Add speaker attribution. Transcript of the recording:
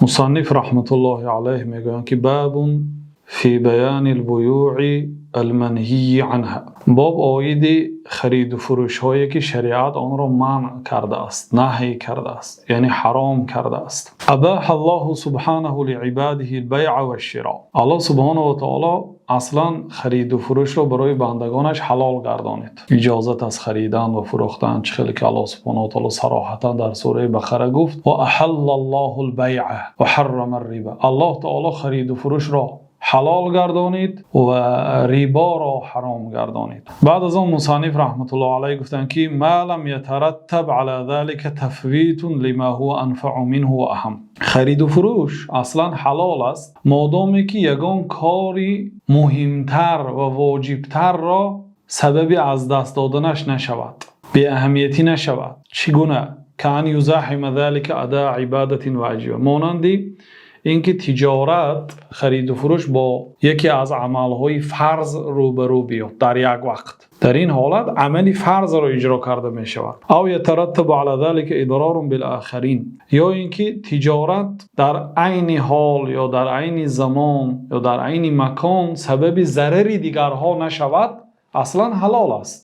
Speaker 1: Мусанниф раҳматуллоҳи алайҳ мегӯянд, ки باب في بيان البيوع المنهي عنها. Боб оиди хариду фурӯшҳое, ки шариат онро манъ кардааст, наҳй кардааст, яъне ҳаром кардааст. أباح الله سبحانه لعباده البيع والشراء. Аллоҳ субҳонаҳу ва таъоло аслан хариду фурӯшро барои бандагонаш ҳалол гардонид. Иҷозат аст харидан ва фурӯхтан, чӣ хеле ки Аллоҳ субҳонаҳу ва таъоло сароҳатан дар сураи Бақара гуфт: وأحل الله البيع وحرم الربا. Аллоҳ таъоло хариду фурӯшро ҳалол гардонид ва риборо ҳаром гардонид. Баъд аз он мусанниф раҳматуллоҳи алайҳ гуфтанд, ки ما لم يترتب على ذلك تفويت لما هو أنفع منه وأهم. Хариду фурӯш аслан ҳалол аст, модоме ки ягон кори муҳимтар ва воҷибтарро сабаби аз даст доданаш нашавад, беаҳамиятӣ нашавад. Чӣ гуна? كأن يزاحم ذلك أداء عبادة واجبة. Монанди инки тиҷорат, хариду фурӯш бо яке аз амалҳои фарз рӯбарӯ биёд дар як вақт. Дар ин ҳолат амали фарзро иҷро карда мешавад. أو يترتب على ذلك إضرار بالآخرين. Ё инки тиҷорат дар айни ҳол ё дар айни замон ё дар айни макон сабаби зарари дигарҳо нашавад, аслан ҳалол аст.